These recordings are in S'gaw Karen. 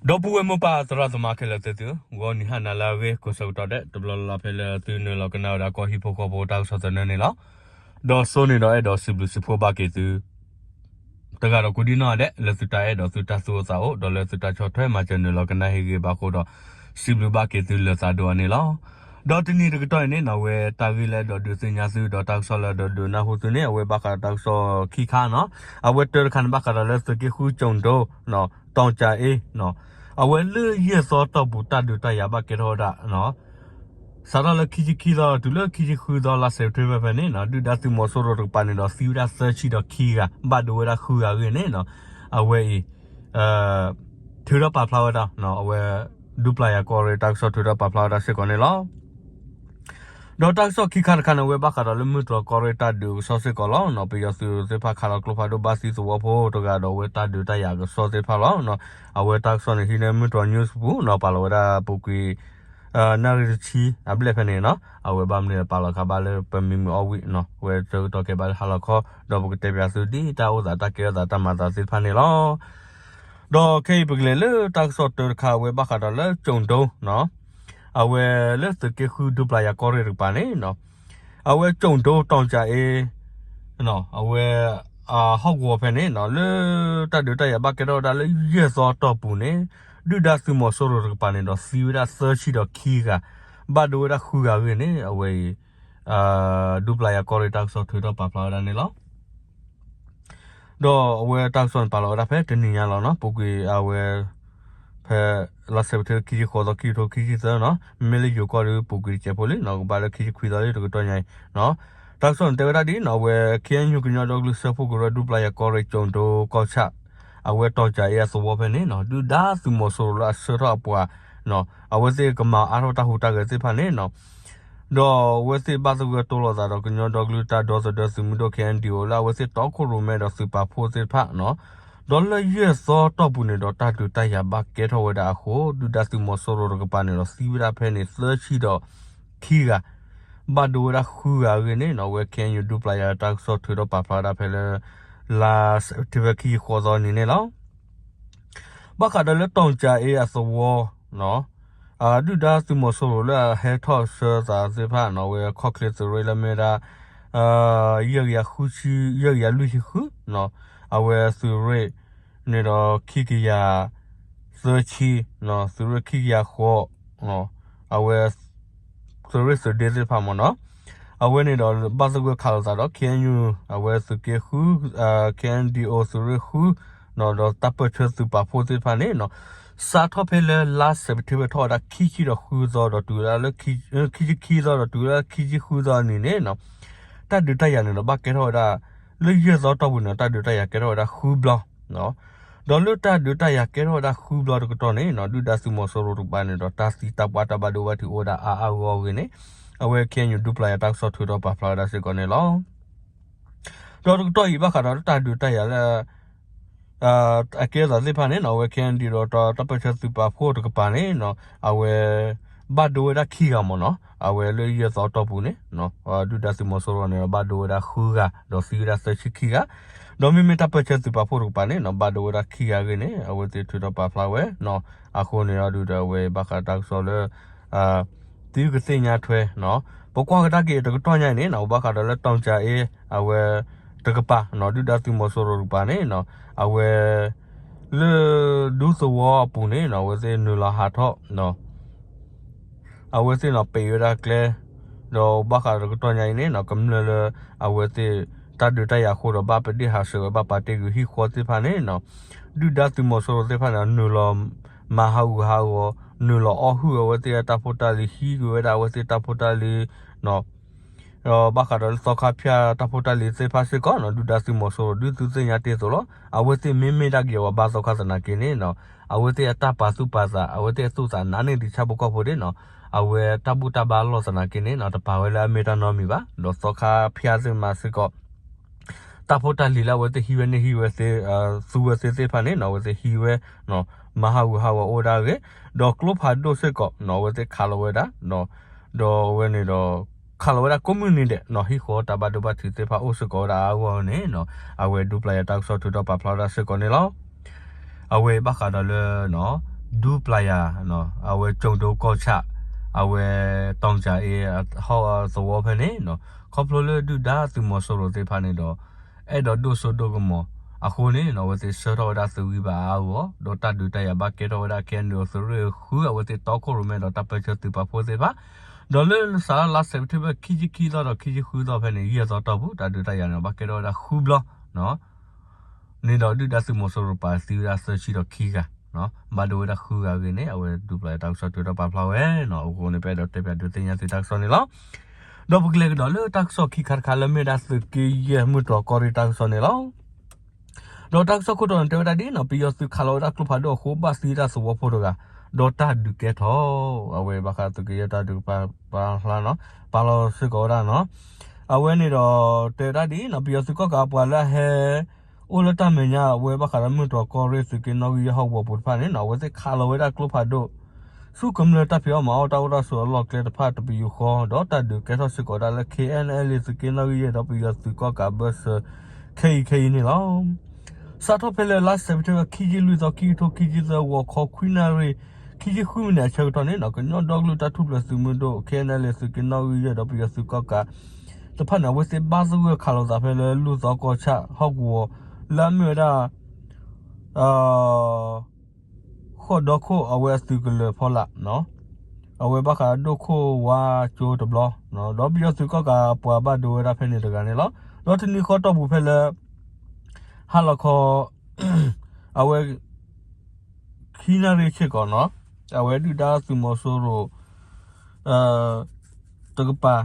ဒီပုၢ်ဝဲၢ်မိၢ်ပၢ်သရၣ်သမါခဲလၢာ်သ့ၣ်သု, ဂီၤနံၤဟါနၤလၢအဂ့ၤ ကိးဆၢကတီၢ်ဒဲး တဘျီလၢ်လၢ်ဖဲလၢသုနုာ်လီၤကနၣ်ဝဲဒၣ်ကီၢ်ဟံၣ်ဖိဃီဖိတၢ်ကစီၣ်သနၢၣ်န့ၣ်လီၤ. ဒီးစိန့ၣ်ဒီးအဲၣ်ဒိးစံးဘျုးစံးဖှိၣ်ဘၣ်က့ၤသု တဂၤဒီးကိးဒံနီၢ်ဂၤဒဲး လၢသုတၢ်အဲၣ်ဒီးသုတၢ်သူၣ်အိၣ်သးအိၣ် ဒီးလၢသုတၢ်ဆီၣ်ထွဲမၤစၢၤနုာ်လီၤကနၣ်ဟ့ၣ်ဂ့ၤဘၣ်အဃိဒီး စံးဘျုးဘၣ်က့ၤသုလၢသးဒိၣ်အါန့ၣ်လီၤ. ဒီးတနံၤတကတီၢ်အံၤန့ၣ်နီၢ် အဝဲတၢ်ဂ့ၢ်လၢအဲၣ်ဒိးဒုးသ့ၣ်ညါသု ဒီးတၢ်ကစီၣ်လၢအဲၣ်ဒိးဒုးနၢ်ဟူသုန့ၣ် အဝဲဘၣ်ဃးဒီးတၢ်ကစီၣ်ခံခါနီၢ်, အဝဲတၢတခါန့ၣ် ဘၣ်ဃးဒီးလၢသုးက့ဃုကၠိၣ်ဒိ တီၣ်ကၠၤအ့ အဝဲလၢယဲၢ်သီတီၢ်ပူၤ တၢ်ဒုးတၢ်ယၤဘၣ်ကဲထီၣ်ဝဲဒၣ် စးထီၣ်လၢခံဆံခံသီတုၤလၢခံဆံဃုသီ လါစဲးပထ့ဘၢၣ်ဖဲန့ၣ်နီၢ် ဒုၣ်ဒါသုးမီၤစိရိၤတကပၤန့ၣ်ဒီး သံဝဲဒၣ်သၢဆံဒီးခံဂၤ ဘၣ်ဒိဝဲဒၣ်ဃုဂၤအဂ့ၢ်န့ၣ်နီၢ် အဝဲအံၤ ထုးထီၣ်ပာ်ဖျါဝဲဒၣ် အဝဲ ဒူပျၢ်ယၤကီၢ်ရ့ၣ်တၢ်ကစီၣ်ထုးထီၣ်ပာ်ဖျါဝဲဒၣ်စ့ၢ်ကီးန့ၣ်လီၤ. ဒီးတၢ်ကစီၣ်ခံခါတခါန့ၣ် အဝဲဘၣ်ဃးဒီးလၢမုၢ်တြီၤကီၢ်ရ့ၣ်တၢ်ဒုးအကစီၣ်စ့ၢ်ကီးလီၤ. ပယီၤသုးသ့ၣ်တဖၣ်ခးလီၤကျိဖးဒိၣ်ဘၣ်သံသဝီဖိတဂၤဒီး အဝဲတၢ်ဒုးတၢ်ယၤအကစီၣ်သ့ၣ်တဖၣ်လီၤ. အဝဲတၢ်ကစီၣ်န့ၣ် ဟံးန့ၢ်မုၢ်တြီၤ news ပူၤနီၢ် ပာ်လီၤဝဲဒၣ်ပူၤကွံာ် နၣ်ရံၣ်တဆံအဘျဲၣ်ဖဲန့ၣ်နီၢ် အဝဲဘၣ်မနုၤပာ်လီၤခးဘၣ်လၢပမံၤမုာ်အီၣ်ဝံၣ်နီၢ် အဝဲဆၢကတီၢ်ကဲဘၣ်လၢဟါလီၤခီ ဒီးပကတဲပၠးသုဒ်တၢ်အိၣ်သးတၢ်ကဲထီၣ်သးတၢ်မၤသးသ့ၣ်တဖၣ်န့ၣ်လီၤ. ဒီးခဲအံၤပကလဲၤလၢတၢ်ကစီၣ်တၢတခါ အဝဲဘၣ်ဃးဒီးလၢကၠိၣ်ဒိ အဝဲလၢသုးက့ဃုဒူပျၢ်ယၤကီၢ်ရ့ၣ်တကပၤန့ၣ် အဝဲကၠိၣ်ဒိတီၣ်ကၠၤအ့ အဝဲ ဟီၣ်ကဝီၤဖဲန့ၣ်နီၢ် လၢတၢ်ဒုးတၢ်ယၤဘၣ်ကဲထီၣ်ဝဲဒၣ်လၢယဲၢ်သီတီၢ်ပူၤန့ၣ် ဒုၣ်ဒါသုးမီၤစိရိၤတကပၤန့ၣ်ဒီးသံဝဲဒၣ်သၢဆံဒီးခံဂၤ ဘၣ်ဒိဝဲဒၣ်ဃုဂၤအဂ့ၢ်န့ၣ် အဝဲအံၤ ဒူပျၢ်ယၤကီၢ်ရ့ၣ်တၢ်ကစီၣ်ထုးထီၣ်ပာ်ဖျါဝဲဒၣ်န့ၣ်လီၤ. ဒီးအဝဲတၢ်ကစီၣ်န့ၣ်ပာ်လီၤဝဲဒၣ်ဖဲတနံၤညါလီၤနီၢ် ပူၤကွံာ်အဝဲ ဖဲ လါစဲးပထ့ဘၢၣ် ခံဆံဃိးသီ ခံကထိခံဆံသၢနီၢ် မ့မ့ၢ်လၢယိၤကီၢ်ဒီးပူၤကွံာ်တစဲးဖိလံနီၢ် ကဘၣ်လၢခံဆံခွံသီလံတကတီၢ်ညါအံၤ တၢ်ကစီၣ်န့ၣ်တဲဝဲဒၣ်ဒ်နီၢ် အဝဲ ခ့ၣ်အဲၣ်ယူၣ် ကညီဒီကလုာ်စၢဖှိၣ်ကရၢ ဒူပျၢ်ယၤကီၢ်ရ့ၣ်ကၠိၣ်ဒိကီၢ်ဆၣ် အဝဲတီၣ်ကၠၤအ့အသဝီဖဲန့ၣ်နီၢ် ဒုၣ်ဒါသုးမီၤစိရိၤလၢအဆှၢထီၣ်အပှၤ အဝဲသ့ၣ်ကမၤအါထီၣ်တၢ်ဟူးတၢ်ဂဲၤသ့ၣ်တဖၣ်န့ၣ်နီၢ် ဒီးအဝဲသ့ၣ်ဘၣ်သဂၢၢ်တိလိာ်သးဒီးကညီဒီကလုာ်တၢ်ဒီသဒၢသုးမုၢ်ဒိၣ် ခ့ၣ်အဲၣ်ယူၣ် လၢအဝဲသ့ၣ်တီခိၣ်ရိၣ်မဲဒီးသုးပာ်ဖှိၣ်သ့ၣ်တဖၣ်နီၢ် ဒီးလၢယဲၢ်သီတီၢ်ပူၤန့ၣ်ဒီးတၢ်ဒုးတၢ်ယၤဘၣ်ကဲထီၣ်ဝဲဒၣ်အဃိ ဒုၣ်ဒါသုးမီၤစိရိၤတကပၤန့ၣ်ဒီးသံဝဲဒၣ်ဖဲန့ၣ်သၢဆံဒီးခံဂၤ ဘၣ်ဒိဝဲဒၣ်ဃုဂၤအဂ့ၢ်န့ၣ်နီၢ် အဝဲ ခ့ၣ်အဲၣ်ယူၣ် ဒူပျၢ်ယၤတၢ်ကစီၣ်ထုးထီၣ်ပာ်ဖျါဝဲဒၣ်ဖဲလၢ လါစဲးပထ့ဘၢၣ် ခံဆံဃိးသီနံၤန့ၣ်လီၤ. ဘၣ်ဃးဒီးလၢတီၣ်ကၠၤအ့အသဝီ ဒုၣ်ဒါသုးမီၤစိရိၤလၢအဟဲထီၣ်ဆှၢသးသ့ၣ်တဖၣ်နီၢ် အဝဲခီၣ်ချ့သုးရ့ၣ်လၢမ့ၢ်ဝဲဒၣ် ယဲၢ်ကယၤဃုဆံ ယဲၢ်ကယၤလွံၢ်ဆံဃု အဝဲသုးရ့ၣ်န့ၣ်ဒီးခံကယၤသၢဆံ သုးရ့ၣ်ခံကယၤဃိး အဝဲ သုးရ့ၣ်သုးဒ့သ့ၣ်တဖၣ်မ့ၢ်နီၢ် အဝဲန့ၣ်ဒီးဘၣ်သဂၢၢ်ခးလိာ်သးဒီး ခ့ၣ်အဲၣ်ယူၣ် အဝဲသုးက့ဃု ခ့ၣ်အဲၣ်ယူၣ် သုးရ့ၣ်ဃု ဒီးတၢ်ပၢၢ်ဆၢသုးပာ်ဖှိၣ်သ့ၣ်တဖၣ်န့ၣ်နီၢ် စးထီၣ်ဖဲလၢလါစဲးပထ့ဘၢၣ်ထီၣ်ဝဲဒၣ်ခံဆံဒီးဃုသီဒီးတုၤဝဲဒၣ်လၢ ခံဆံခံသီဒီးတုၤဝဲဒၣ်ခံဆံဃုသီအနံၤန့ၣ်နီၢ် တၢ်ဒုးတၢ်ယၤန့ၣ်ဒီးဘၣ်ကဲထီၣ်ဝဲဒၣ် လၢယဲၢ်သီတီၢ်ပူၤန့ၣ် တၢ်ဒုးတၢ်ယၤကဲထီၣ်ဝဲဒၣ်ဃုဘျီ ဒီးလၢတၢ်ဒုးတၢ်ယၤကဲထီၣ်ဝဲဒၣ်ဃုဘျီတကတီၢ်န့ၣ်နီၢ် ဒုၣ်ဒါသုးမီၤစိရိၤတကပၤန့ၣ်ဒီး တၢ်သံတၢ်ပှၢ်တၢ်ဘၣ်ဒိဘၣ်ထံးအိၣ်ဝဲဒၣ်အါအါဂီၢ်ဂီၢ်အဂ့ၢ်န့ၣ် အဝဲ ခ့ၣ်အဲၣ်ယူၣ် ဒူပျၢ်ယၤတၢ်ကစီၣ်ထုးထီၣ်ပာ်ဖျါဝဲဒၣ်စ့ၢ်ကီးန့ၣ်လီၤ. ဒီးတကတီၢ်အံၤဘၣ်ဃးဒီးတၢ်ဒုးတၢ်ယၤလၢ အကဲထီၣ်သးသ့ၣ်တဖၣ်န့ၣ်နီၢ် အဝဲ ခ့ၣ်အဲၣ်ယူၣ် ဒီးတၢ်ပၢၢ်ဆၢသုးပာ်ဖှိၣ်တကပၤန့ၣ်နီၢ် အဝဲ ဘၣ်ဒိဝဲဒၣ်ခံဂၤမ့ၢ်နီၢ် အဝဲလၢယဲၢ်သီတီၢ်ပူၤန့ၣ် ဒုၣ်ဒါသုးမီၤစိရိၤန့ၣ်ဒီး ဘၣ်ဒိဝဲဒၣ်ဃုဂၤ ဒီးသံဝဲဒၣ်သၢဆံခံဂၤ ဒီးမ့မ့ၢ်တၢ်ပၢၢ်ဆၢသုးပာ်ဖှိၣ်တကပၤန့ၣ်နီၢ် ဘၣ်ဒိဝဲဒၣ်ခံဂၤအဂ့ၢ်န့ၣ် အဝဲသ့ၣ်ထုးထီၣ်ပာ်ဖျါဝဲ အဃိန့ၣ်အဒုးဒီးအဝဲဘၣ်ဃးတၢ်ကစီၣ်လၢ သုကသ့ၣ်ညါထွဲ ပကွၢ်ကဒါက့ၤတကတီၢ်ညါအံၤန့ၣ်နီၢ် ဘၣ်ဃးဒီးလၢတီၣ်ကၠၤအ့ အဝဲ တကပၤနီၢ် ဒုၣ်ဒါသုးမီၤစိရိၤတကပၤန့ၣ်နီၢ် အဝဲ လၢဒူသဝီအပူၤန့ၣ်နီၢ် အဝဲသ့ၣ်နုာ်လီၤဟးထီၣ် အဝဲသ့ၣ်နီၢ်ပံးဝဲဒၣ်ကျဲ ဒီးဘၣ်ဃးဒီးတကတီၢ်ညါအံၤန့ၣ်နီၢ် ကမျၢၢ်လၢ အဝဲသ့ၣ် တၢ်ဒုးတၢ်ယၤအဃိဒီးဘၣ်ပဒ့ၣ်ဟးဆှဲးဝဲ ဘၣ်ပာ်တ့ၢ်ကွံာ်ဟံၣ်ဃီသ့ၣ်တဖၣ်န့ၣ်နီၢ် ဒုၣ်ဒါသုးမီၤစိရိၤသ့ၣ်တဖၣ်န့ၣ် နုာ်လီၤမၤဟးဂူာ်ဟးဂီၤ နုာ်လီၤအီၣ်ဟုၣ်အဝဲသ့ၣ်အတၢ်ဖိတၢ်လံၤ ဟံးကွံာ်ဝဲဒၣ်အဝဲသ့ၣ်တၢ်ဖိတၢ်လံၤ ဒီးဘၣ်ဃးဒီးလၢသီခါဖၠၣ်တၢ်ဖိတၢ်လံၤသ့ၣ်တဖၣ်စ့ၢ်ကီးနီၢ် ဒုၣ်ဒါသုးမီၤစိရိၤ ဒ်သုသ့ၣ်ညါတ့ၢ်အသိးလီၤ. အဝဲသ့ၣ်မ့မ့ၢ်ဒၣ်ကယဲၢ်ဝဲဘၣ်သီခါသနာ်က့န့ၣ်နီၢ် အဝဲသ့ၣ်အတၢ်ပာ်သူၣ်ပာ်သး အဝဲသ့ၣ်အသူၣ်သးနါန့ၢ်ဒံးဆၣ်ဖိကီၢ်ဖိဒၣ်နီၢ် အဝဲတၢ်ဘူၣ်တၢ်ဘါလီၢ်သနာ်က့န့ၣ်နီၢ် တပာ်ဝဲလၢအမ့ၢ်တၢ်နီတမံၤဘၣ် ဒီးသီခါဖၠၣ်သ့ၣ်မးစ့ၢ်ကီး တၢ်ဖိတၢ်လံၤလၢအဝဲသ့ၣ်ဟံးဝဲန့ၢ်ဟံးဝဲသ့ သူဝဲသ့ၣ်သ့ၣ်တဖၣ်န့ၣ်နီၢ် အဝဲသ့ၣ်ဟံးဝဲ မၤဟးဂူာ်ဟးဂီၤအိၣ်ဝဲဒၣ်အဂ့ၢ် ဒီးကျိဖးဒိၣ်စ့ၢ်ကီးနီၢ် အဝဲသ့ၣ်ခးလီၤဝဲဒၣ် ဒီးအဝဲန့ၣ်ဒီး ခးလီၤဝဲဒၣ်ကိးမုၢ်နံၤဒဲးနီၢ် ဟံၣ်ဃီတၢ်ဘၣ်ဒိဘၣ်ထံးသ့ၣ်တဖၣ်အိၣ်စ့ၢ်ကီးဝဲဒၣ်အါအါဂီၢ်ဂီၢ်န့ၣ်နီၢ် အဝဲဒူပျၢ်ယၤတၢ်ကစီၣ်ထုးထီၣ်ပာ်ဖျါဝဲဒၣ်စ့ၢ်ကီးန့ၣ်လီၤ. အဝဲဘၣ်ဃးဒီးလၢနီၢ် ဒူပျၢ်ယၤ အဝဲကၠိၣ်ဒိကီၢ်ဆၣ် အဝဲ တီၣ်ကၠၣ်အ့ ဟီၣ်သဝီဖဲန့ၣ် ခီဖျိလၢဒုၣ်ဒါသုးမီၤစိရိၤသ့ၣ်တဖၣ်န့ၣ်ဒီး အဲၣ်ဒိးဒိၣ်စိဒိၣ်ကမီၤအဃိန့ၣ် အဝဲသ့ၣ်ဆှၢထီၣ်ဝဲဒၣ်သုးဂံၢ်ဘါအါအါဂီၢ်ဂီၢ် ဒီးတၢ်ဒုးတၢ်ယၤဘၣ်ကဲထီၣ်ဝဲဒၣ် ခဲအံၤန့ၣ် သုးရ့ၣ်ဃု အဝဲသ့ၣ်တီခိၣ်ရိၣ်မဲဒီးတၢ်ပၢဆှၢသုးပာ်ဖှိၣ်သ့ၣ်တဖၣ် ဒီးလၢစးလါစဲးပထ့ဘၢၣ် ခံဆံခံသီဒီးခံဆံဃုသီဖဲန့ၣ် ယဲၢ်သီတီၢ်ပူၤ တၢ်ဒုးတၢ်ယၤန့ၣ် ဘၣ်ကဲထီၣ်ဝဲဒၣ်ဃုဘျီ န့ၣ်ဒီးဒုၣ်ဒါသုးမီၤစိရိၤပာ်သံဝဲဒၣ်သၢဆံဒီးခံဂၤ ဘၣ်ဒိဝဲဒၣ်ဃုဂၤအဂ့ၢ်န့ၣ် အဝဲဒူပျၢ်ယၤတၢ်ကစီၣ်ထုးထီၣ်ပာ်ဖျါဝဲန့ၣ် အဃိန့ၣ် ပအဲၣ်ဒိးတဲပၠးဒုးသ့ၣ်ညါသုတၢ်ကစီၣ်န့ၣ်လီၤ. ဒီးပကလဲၤကဒီးလၢတၢ်ကစီၣ်ခံခါတခါလၢမ့ၢ်ဒၣ်သုးက့ယဲၢ်မုၢ်တြီၢ်ကီၢ်ရ့ၣ်တၢ်ကစီၣ်န့ၣ်လီၤ. ဒီးတၢ်ကစီၣ်ခိၣ်တီန့ၣ် တဲဝဲဒၣ်ဒ်နီၤ ပယီၤသုးခးလီၤဝဲဒၣ်ကျိဖးဒိၣ်အဃိ ဘၣ်သံဝဲဒၣ်သဝီဖိတဂၤ ဒီးတၢ်ဒုးကဲထီၣ် အဝဲဘၣ်ဃးသုးက့ယဲၢ်တၢ်ဒုးကပာ်ဖျါ ပာ်လီၤစ့ၢ်ကီးဝဲဒၣ်နီၤ အဝဲန့ၣ်ဒီး တဲဝဲဒၣ်ဒ်နီၤ ပယီၤသုးကီၣ်ကးအပှၤလၢအဟဲ အိၣ်လၢတၢ်မဲာ်ညါ အဝဲဘၣ်ဃးဒီးမုၢ်တြီၢ်ကီၢ်ရ့ၣ်သုးက့နီၣ်ဂံၢ်ယဲၢ်ဟီၣ်ကဝီၤပူၤတဖၣ်န့ၣ်နီၤ အဝဲသ့ၣ်ခးလီၤဝဲဒၣ်ကျိဖးဒိၣ် ဆူကမျၢၢ်တၢ်ဖံးအီၣ်မၤအီၣ်တၢ်အိၣ်တၢ်ဆိးအလီၢ်ကျဲတဖၣ်တပယူာ်ဃီ ဒီးတၢ်ဒုးကဲထီၣ်စ့ၢ်ကီးဒၣ်လၢ ခ့ၣ်အဲၣ်အဲၣ်လ့ၣ် သုးက့နီၣ်ဂံၢ်ယဲၢ်ဒီးပယီၤသုးကီၣ်ကးအဘၢၣ်စၢၤ ခဲအံၤခဲအံၤန့ၣ်လီၤ. စးထီၣ်ဖဲလၢလါစဲးပထ့ဘၢၣ် ခံဆံလွံၢ်သီ ခံကထိခံဆံသၢ ဂီၤခီခွံနၣ်ရံၣ် ခံဆံဃုမံးနံးအဆၢကတီၢ်န့ၣ်နီၤ ကညီဒီကလုာ်တၢ်ထူၣ်ဖျဲးသုးမုၢ်ဒိၣ် ခ့ၣ်အဲၣ်အဲၣ်လ့ၣ် သုးက့နီၣ်ဂံၢ်ယဲၢ်ဒီးပယီၤသုးကီၣ်ကးတဖၣ်န့ၣ် အဝဲသ့ၣ်ဘၣ်သဂၢၢ်ခးလိာ်သးဖဲလၢလူၢ်သီကီၢ်ဆၣ်ဟီၣ်ကဝီၤ လၢအမ့ၢ်ဝဲဒၣ် ဃီၣ်ဒီခိၣ်အဝဲအသုးကလၢၤဖီလာ် အဝဲဘၣ်ဃးဒိၣ်ခိၣ်ဝါကၠိတဘျီ ဒီးပယီၤသုးကီၣ်ကးအပှၤဘၣ်ဒိဝဲဒၣ်ဖဲန့ၣ်တဂၤန့ၣ်လီၤ. ဒီးတနံၤဃီတီၢ်ပူၤဖဲလၢ ဟါလီၤခီ အဝဲ ခံနၣ်ရံၣ်စ့ၢ်ကီးနီၤ အဝဲဒုၣ်ဒါသုးမီၤစိရိၤ တကပၤ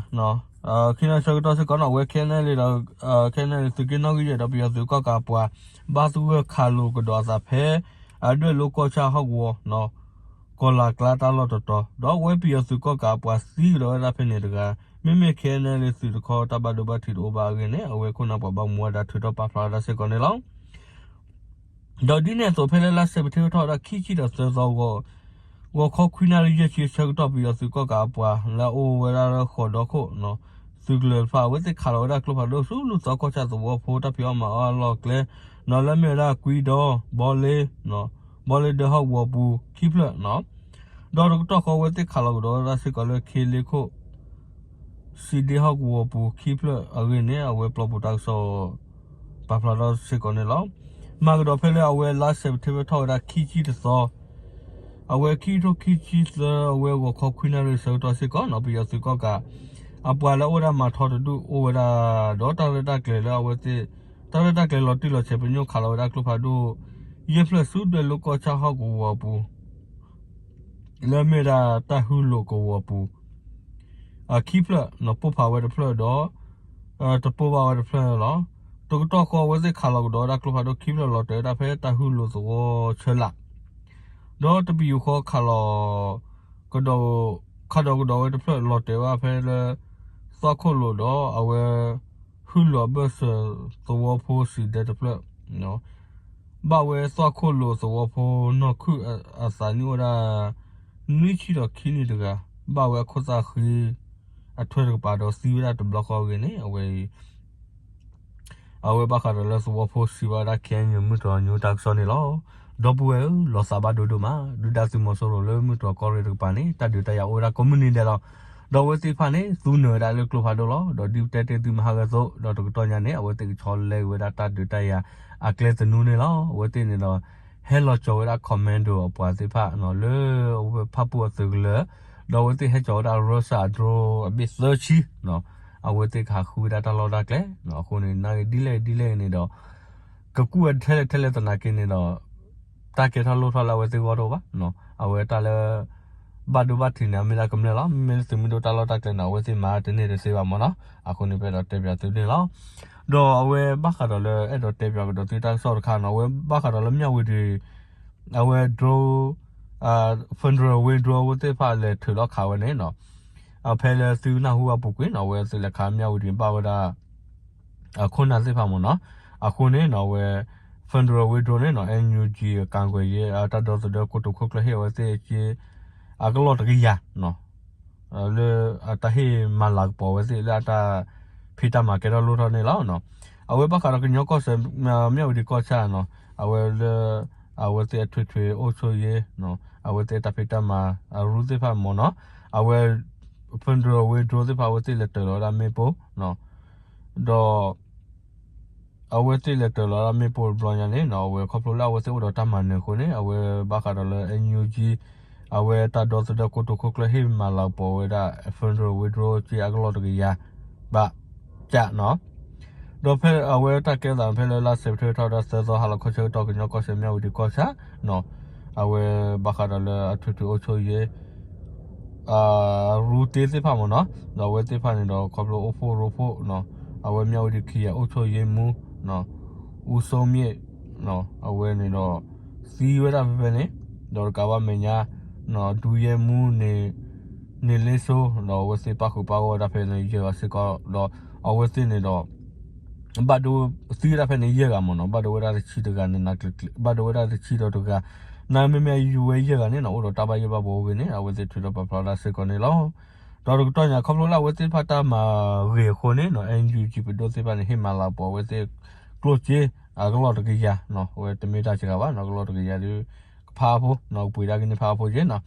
ခံနၣ်ရံၣ်ဆၢကတီၢ်စ့ၢ်ကီးနီၤ အဝဲ ခ့ၣ်အဲၣ်အဲၣ်လ့ၣ်ဒီး ခ့ၣ်အဲၣ်အဲၣ်လ့ၣ် သုးက့နီၣ်ဂံၢ်ယဲၢ်ဒီးပယီၤသုးကီၣ်ကးအပှၤ ဘၣ်သဂၢၢ်ခးလိာ်ကဒီးအသးဖဲ အဒွဲၣ်လိၤကီၢ်ဆၣ်ဟီၣ်ကဝီၤ ကီၢ်လၢ်ကျါတၢ်လီၢ်တတီၤ ဒီးအဝဲပယီၤသုးကီၣ်ကးအပှၤသံကဒီးဝဲဒၣ်ဖဲန့ၣ်တဂၤ မ့မ့ၢ် ခ့ၣ်အဲၣ်အဲၣ်လ့ၣ် သုးတခီတၢ်ဘၣ်ဒိဘၣ်ထံးတအိၣ်ဘၣ်အဂ့ၢ်န့ၣ် အဝဲခိၣ်နၢ်ပှၤဘၣ်မူဝဲဒၣ်ထုးထီၣ်ပာ်ဖျါဝဲဒၣ်စ့ၢ်ကီးန့ၣ်လီၤ. ဒီးဒ်န့ၣ်အသိးဖဲလၢလါစဲးပထ့ဘၢၣ်ထီၣ်ဝဲဒၣ်ခံဆံဒီးသၢသီ ဂီၤခီခွံနၣ်ရံၣ်ယဲၢ်ဆံအဆၢကတီၢ် ပယီၤသုးကီၣ်ကးအပှၤလၢအအိၣ်ဝဲဒၣ်လၢဃီၣ်ဒီခိၣ် သုးကလၢၤတဖၣ် အဝဲသ့ၣ်ခးလီၤဝဲဒၣ်ကျိဖးဒိၣ်ဆူလူၢ်သီကီၢ်ဆၣ်သဝီဖိတၢ်ဖံးအီၣ်မၤအီၣ်အလီၢ်ကျဲ နီၤလၢမ့ၢ်ဝဲဒၣ်ကွံဒီ ဘီလ့ ဘီလ့ဒၢဟီၣ်ကဝီၤပူၤခံဖျၢၣ်နီၤ ဒီးတကတီၢ်ဃီအဝဲသ့ၣ်ခးလီၤကဒီးဝဲဒၣ်စ့ၢ်ကီးလၢခ့လ့ခိၣ် စံးဒ့ဟီၣ်ကဝီၤပူၤခံဖျၢၣ်အဂ့ၢ်န့ၣ် အဝဲပျီပူၤတၢ်ကစီၣ် ပာ်ဖျါထီၣ်စ့ၢ်ကီးန့ၣ်လီၤ. မၤကဒီးဖဲလၢအဝဲလါစဲးပထ့ဘၢၣ်ထီၣ်ဝဲဒၣ်ခံဆံတသီ အဝဲခံကထိခံဆံသၢ အဝဲဂီၤခီခွံနၣ်ရံၣ်ဆၢကတီၢ်စ့ၢ်ကီးနီၤ ပယီၤသုးကီၣ်ကး အပှၤလၢအအိၣ်ဝဲဒၣ်မၤထီတဒူၣ်အိၣ်ဝဲဒၣ် ဒီးတၢ်ရဲၣ်တၢ်ကျဲၤလၢအဝဲသ့ၣ် တၢ်ရဲၣ်တၢ်ကျဲၤလီၤတံၢ်လီၤဆဲး ပညိၣ်ခးလီၤဝဲဒၣ်ကျိဖးဒိၣ် ယဲၢ်ဖျၢၣ်ဆူဒွဲၣ်လိၤကီၢ်ဆၣ်ဟီၣ်ကဝီၤပူၤ လၢမ့ၢ်ဒၣ်တၢ်ဟုလိာ်ကဝီၤပူၤ ခံဖျၢၣ် ပိၢ်ဖးဝဲတဖျၢၣ်ဒီး တပိၢ်ဘၣ်ဝဲတဖျၢၣ်လီၤ. တကတီၢ်ဃီအဝဲသ့ၣ်ခးလီၤကဒီးဝဲဒၣ်ကျိဖးဒိၣ်ခံဖျၢၣ်လီၤတဲာ်ဝဲဒၣ်ဖဲတၢ်ဟုလိာ်သဝီဆၢလာ် ဒီးတပယူာ်ဃီခးလီၤကဒီး ခးဒီးကဒီးဝဲတဖျၢၣ်လီၤတဲာ်ဝဲဒၣ်ဖဲလၢ သွၣ်ခိၣ်လိာ်ဒီးအဝဲ ဟုလိာ်အဘၢၣ်စၢၤသဝီဖိစံးဒဲတဖျၢၣ် ဘၣ်ဝဲသွၣ်ခိၣ်လိာ်သဝီဖိနီၢ်ခုၣ်အသးနံၣ်အိၣ်ဝဲဒၣ် နွံဆံဒီးခံနံၣ်တဂၤ ဘၣ်ဝဲအခိၣ်သၣ်ဃံ အထွဲတကပၤဒီးသံဝဲဒၣ်တဘျီဃီအဂ့ၢ်န့ၣ် အဝဲအံၤ အဝဲဘၣ်ဃးဒီးလၢသဝီဖိစံးဘၣ်ဝဲဒၣ် ခဲအံၤမုၢ်တြီၢ်ညိတၢ်ကစီၣ်န့ၣ်လီၤ. ဒီပုၢ်ဝဲၢ်ဧၢ လီၤသးဘၣ်ဒိဒိၣ်မး ဒုၣ်ဒါသုးမီၤစိရိၤလၢမုၢ်တြီၢ်ကီၢ်ရ့ၣ်တကပၤန့ၣ် တၢ်ဒုးတၢ်ယၤအိၣ်ဝဲဒၣ်ကိးမုၢ်နံၤဒဲးလီၤ. ဒီးအဝဲသ့ၣ်တဖၣ်န့ၣ် သူနုာ်ဝဲဒၣ်လၢကျိဖးဒိၣ်လီၤ. ဒီးဒ်ပတဲတ့ၢ်သုမဟါဂဲၤသိး ဒီးတကတီၢ်ညါန့ၣ် အဝဲသ့ၣ်ကဆီလဲက့ၤဝဲဒၣ်တၢ်ဒုးတၢ်ယၤအကျဲသနူန့ၣ်လီၤ. အဝဲသ့ၣ်န့ၣ်ဒီး ဟဲလီၤကၠီၤဝဲဒၣ် commando အပှၤသ့ၣ်တဖၣ်လၢအဝဲဖၣ်ပူၣ်အသုးကလၢၤ ဒီးအဝဲသ့ၣ်ဟဲကၠီၤဝဲဒၣ် Russia drone အဘ့ၣ်သၢဆံ အဝဲသ့ၣ်ကဟးဃုဝဲဒၣ်တၢ်လီၢ်တၢ်ကျဲ အဃိန့ၣ် နာ်က့ဒ်လဲၣ်ဒ်လဲၣ်န့ၣ်ဒီး ကကူၣ်ဝဲထဲလဲၣ်ထဲလဲၣ်သနာ်က့န့ၣ်ဒီး တၢ်ကဲထီၣ်လိၣ်ထီၣ်လၢအဝဲသ့ၣ်ဂီၢ်တအိၣ်ဘၣ်. အဝဲတၢ်လၢ ဘၣ်ဒိဘၣ်ထံးန့ၣ် အမ့ၢ်ဒၣ်ကမျၢၢ်လီၤ. မ့မ့ၢ်လၢသုးမုၢ်ဒိၣ်တၢ်လီၢ်တၢ်ကျဲန့ၣ် အဝဲသ့ၣ်မၤတန့ၢ်တသ့ဘၣ်မ့ၢ်နီၤ. အဃိန့ၣ် ပအဲၣ်ဒိးတဲပၠးသုန့ၣ်လီၤ. ဒီးအဝဲဘၣ်ဃးဒီးလၢအဲၣ်ဒိးတဲပၠးကဒီးသုတၢ်ကစီၣ်တခါနီၤ အဝဲဘၣ်ဃးဒီးလၢမၠၣ်ဝတံၤ အဝဲ drone federal wing drone အဝဲသ့ၣ်တဖၣ်လဲၤထုးလီၤခးဝဲန့ၣ်နီၤ ဖဲလၢသုနၢ်ဟူအပူၤကွံာ်နီၤ အဝဲသုလဲၤခးမၠၣ်ဝတံၤဘၣ်ဝဲဒၣ် ခိၣ်နၢ်သ့ၣ်တဖၣ်မ့ၢ်နီၤ. အဃိန့ၣ်နီၤ အဝဲ federal wing drone န့ၣ်နီၤ NUG ကၤကွဲးယဲ တၢ်ဒီသဒၢကိတိာ်ခိၣ်ကျၢၢ်ဟ့ၣ်အဝဲသ့ၣ်က့ အကလီၢ်တကယၤနီၤ လၢအတၢ်ဟ့ၣ်မၤလၤကပီၤဝဲသ့ၣ်လၢအတၢ်ဖံးတၢ်မၤကဲထီၣ်လိၣ်ထီၣ်န့ၣ်လီၤ. အဝဲဘၣ်ဃးဒီးကညီကီၢ်စဲၣ် မၠၣ်ဝတံၤကီၢ်ဆၣ်နီၤ အဝဲလၢ အဝဲသ့ၣ်အထွေထွေအုပ်ချုပ်ရေး အဝဲသ့ၣ်အတၢ်ဖံးတၢ်မၤအရူသ့ၣ်တဖၣ်မ့ၢ်နီၤ, အဝဲ federal withdraw သ့ၣ်တဖၣ် အဝဲသ့ၣ်လဲၤတၢၤလီၤဝဲဒၣ်မ့ၣ်ပိၢ် ဒီး အဝဲသ့ၣ်လဲၤတၢၤလီၤဝဲဒၣ်မ့ၣ်ပိၢ်တဘျီညါန့ၣ်နီၤ, အဝဲခီဖျိလၢအဝဲသ့ၣ်အိၣ်ဒီးတၢ်မၤနၢၤအဃိန့ၣ် အဝဲဘၣ်ဃးဒီးလၢ NUG အဝဲတၢ်ဒီသဒၢကိတိာ်ခိၣ်ကျၢၢ်ဟ့ၣ်မၤလၤကပီၤဝဲဒၣ် federal withdraw က့အကလီၢ်တကယၤ ဘၣ် ကၢ်နီၤ, ဒီးဖဲအဝဲတၢ်ကဲသးဖဲလၢလါစဲးပထ့ဘၢၣ်ထီၣ်ဝဲဒၣ်သၢသီ ဟါလီၤခီဆၢကတီၢ် ကညီကီၢ်စဲၣ်မၠၣ်ဝတံၤကီၢ်ဆၣ် အဝဲဘၣ်ဃးဒီးလၢအထွေထွေအုပ်ချုပ်ရေး အရူတ့သ့ၣ်တဖၣ်မ့ၢ်နီၤ, ဒီးအဝဲသ့ၣ်တဖၣ်န့ၣ်ဒီး ခီဖျိအိၣ်ဖှိၣ်ရိဖှိၣ်နီၤ, အဝဲမၠၣ်ဝတံၤခရံာ်အုပ်ချုပ်ရေးမှူး ဦးစိုးမြင့် အဝဲန့ၣ်ဒီး သံဝဲဒၣ်ဖဲဖဲန့ၣ်, ဒီးတကးဘၣ်မဲာ်ညါ ဒုရဲမှူး န့ၣ်လ့စိ ဒီးအဝဲသ့ၣ်ပၣ်ဃုာ်ပၣ်ဂီၢ်ဝဲဒၣ်ဖဲန့ၣ်ယဲၢ်ဂၤစ့ၢ်ကီး, ဒီးအဝဲသ့ၣ်န့ၣ်ဒီး ဘၣ်ဒိ သံဝဲဒၣ်ဖဲန့ၣ်ယဲၢ်ဂၤမ့ၢ်နီၤ, ဘၣ်ဒိဝဲဒၣ်တဆံတဂၤန့ၣ် ဘၣ်ဒိဝဲဒၣ်တဆံဒီးတဂၤ, နမ့မ့ၢ်အဝဲယဲၢ်ဂၤန့ၣ်နီၤ အိၣ်ဒီးတၢ်ဘၣ်ယိၣ်ဘၣ်ဘှီအဂ့ၢ်န့ၣ် အဝဲသ့ၣ်ထုးထီၣ်ပာ်ဖျါဝဲဒၣ်စ့ၢ်ကီးန့ၣ်လီၤ. ဒီးတကတီၢ်ညါခီဖျိလၢအဝဲသ့ၣ်တဖၣ်တၢ်မၤဂ့ၤအဃိန့ၣ်နီၤ NUG ပဒိၣ်သ့ၣ်တဖၣ်န့ၣ် ဟ့ၣ်မၤလၤကပီၤအဝဲသ့ၣ်ကျိၣ်စ့ အကလီၢ်တကယၤနီၤ, အဝဲတမ့ၢ်တၢ်စှၤဘၣ်နီၤ, ကလီၢ်တကယၤဒီး ကဖးအါဖိနီၤ, ကပှ့ၤဒၣ်ကန့ၢ်ဖးအါဖိက့နီၤ,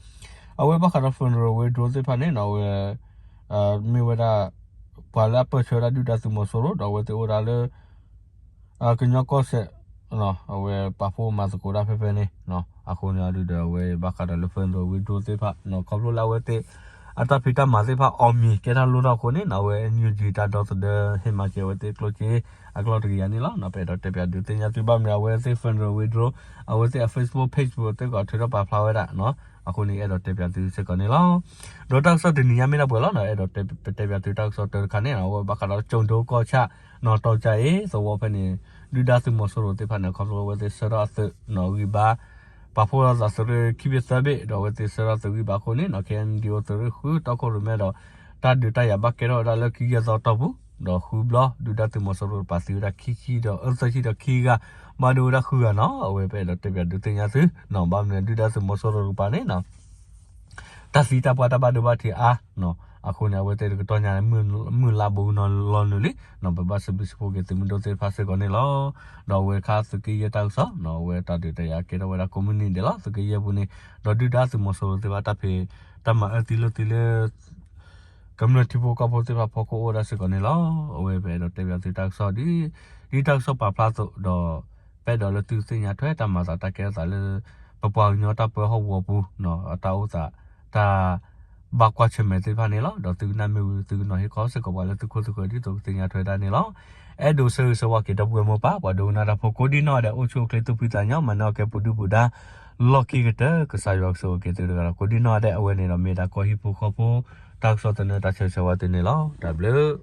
အဝဲဘၣ်ဃးဒီး federal withdraw သ့ၣ်တဖၣ်န့ၣ်နီၤ အဝဲ မ့ၢ်ဝဲဒၣ် ပှၤလၢအပၢၢ်ဆၢဝဲဒၣ်ဒုၣ်ဒါသုးမီၤစိရိၤ ဒီးအဝဲသ့ၣ်အိၣ်ဝဲဒၣ်လၢ ကညီကီၢ်စဲၣ် အဝဲပာ်ဖှိၣ်မၤသကိးတၢ်ဖဲဖဲန့ၣ်, အဃိန့ၣ်အဒုဒီး အဝဲဘၣ်ဃးဒီးလၢ federal withdraw သ့ၣ်တဖၣ် ခီဖျိလၢအဝဲသ့ၣ် အတၢ်ဖံးတၢ်မၤသ့ၣ်တဖၣ်အီၣ်မံၤကဲထီၣ်လိၣ်ထီၣ်အဃိန့ၣ် အဝဲ NUG တၢ်ဒီသဒၢဟ့ၣ်မၤက့ၤအဝဲသ့ၣ်ကျိၣ်စ့ အကလီၢ်တကယၤန့ၣ်လီၤ. ပအဲၣ်ဒိးတဲပၠးဒုးသ့ၣ်ညါသုဘၣ်မနုၤ အဝဲသ့ၣ် federal withdraw အဝဲသ့ၣ်အ Facebook page ပူၤသ့ၣ်ကီးထုးထီၣ်ပာ်ဖျါဝဲဒၣ် အဃိန့ၣ် အဲၣ်ဒိးတဲပၠးသုစ့ၢ်ကီးန့ၣ်လီၤ. ဒီးတၢ်ကစီၣ်တနံၤညါမ့ၢ်ဒၣ်ပှဲၤလီၤနီၤ, အဲၣ်ဒိးတဲပၠးသုတၢ်ကစီၣ်တၢတခါန့ၣ် အဝဲဘၣ်ဃးဒီးကၠိၣ်ဒိကီၢ်ဆၣ်နီၤ, တီကၠၢ်အံၤ သဝီဖဲန့ၣ် ဒုၣ်ဒါသုးမီၤစိရိၤသ့ၣ်တဖၣ်န့ၣ် ခီဖျိအဝဲသ့ၣ်ဆှၢထီၣ်အသုးနီၤဂံၢ်ဘါ ပာ်ဖှိၣ်ထီၣ်သးသုးရ့ၣ်ခံဘ့ၣ်သၢဘ့ၣ် ဒီးအဝဲသ့ၣ်ဆှၢထီၣ်သုးဂံၢ်ဘါအဃိန့ၣ်နီၤ KNDO သုးရ့ၣ်ဃုတီခိၣ်ရိၣ်မဲဒီး တၢ်ဒုးတၢ်ယၤဘၣ်ကဲထီၣ်ဝဲဒၣ်လၢခံကယဲၢ်သီတီၢ်ပူၤ ဒီးဃုဘျီ ဒုၣ်ဒါသုးမီၤစိရိၤတကပၤသံဝဲဒၣ်ခံဆံဒီး အၢ သၢဆံဒီးခံဂၤ ဘၣ်ဒိဝဲဒၣ်ဃုဂၤနီၤ, အဝဲပအဲၣ်ဒိးတဲပၠးဒုးသ့ၣ်ညါသုနီၤ, ဘၣ်မနုၤဒုၣ်ဒါသုးမီၤစိရိၤတကပၤန့ၣ်နီၤ တၢ်သံတၢ်ပှၢ်တၢ်ဘၣ်ဒိဘၣ်ထံးအါနီၤ, အဃိန့ၣ် အဝဲသ့ၣ်တကတီၢ်ညါန့ၣ် မုၢ်လၢ်ဘိးကနီၤလီၤနုာ်လံနီၤ, ပဘၣ်စံးဘျုးစံးဖှိၣ်က့ၤသုးမုၢ်ဒိၣ်သ့ၣ်တဖၣ်စ့ၢ်ကီးန့ၣ်လီၤ. ဒီးအဝဲခါသုးက့ယဲၢ်တၢ်ကစီၣ်နီၤ, အဝဲတၢ်ဒုးတၢ်ယၤကဲထီၣ်ဝဲဒၣ်ကိးမုၢ်နံၤဒဲးလီၤ, သုးက့ယဲၢ်ပူၤန့ၣ် ဒီးဒုၣ်ဒါသုးမီၤစိရိၤသ့ၣ်တဖၣ်တၢ်ဖံးတၢ်မၤအၢသံလိာ်သံလၢ ကမျၢၢ်ထံဖိကီၢ်ဖိသ့ၣ်တဖၣ်ဖီခိၣ်အိၣ်ဝဲဒၣ်စ့ၢ်ကီးန့ၣ်လီၤ. အဝဲပအဲၣ်ဒိးတဲပၠးသုတၢ်ကစီၣ်ဒ် ဒ်တၢ်ကစီၣ်ပာ်ဖျါအသိးဒီး ပအဲၣ်ဒိးလၢသုကသ့ၣ်ညါထွဲတၢ်မၤသးတၢ်ကဲထီၣ်သးလၢ ပပှၤကညီတၢ်ပၢဟီၣ်ကဝီၤပူၤနီၤ, အတၢ်အိၣ်သး တၢ်ဘၣ်ကွၢ်ဆၢၣ်မဲာ်သ့ၣ်တဖၣ်န့ၣ်လီၤ. ဒီးသုကနၣ်မ့ၢ်ဝံၤ သုကနီၤဟ့ၣ်ခီစ့ၢ်ကီးပှၤလၢသုခိၣ်သုဃၢၤဒ်သိးကသ့ၣ်ညါထွဲတၢ်န့ၣ်လီၤ. အဲၣ်ဒိးဆၢဂ့ၤဆၢဝါက့ၤဒီပုၢ်ဝဲၢ်မိၢ်ပၢ် ပှၤဒိကနၣ်တၢ်ဖိကိးဒံနီၢ်ဒဲး အိၣ်ဆူၣ်အိၣ်ချ့သူၣ်ဖှံသးညီ မၤန့ၢ်အီၣ်ကဲပူၤဒုၣ်ပူၤဒါ လီၢ်ခံကတၢၢ် ကစၢ်ယွၤကဆိၣ်ဂ့ၤက့ၤသုတဂၤဒီးကိးဒံနီၢ်ဒဲး အဝဲန့ၣ်ဒီးမ့ၢ်ဒၣ်ကီၢ်ဟံၣ်ဖိဃီဖိ တၢ်ကစီၣ်သနၢၣ်တၢ်ဆၢဂ့ၤဆၢဝါသုန့ၣ်လီၤ. တၢ်ဘျုး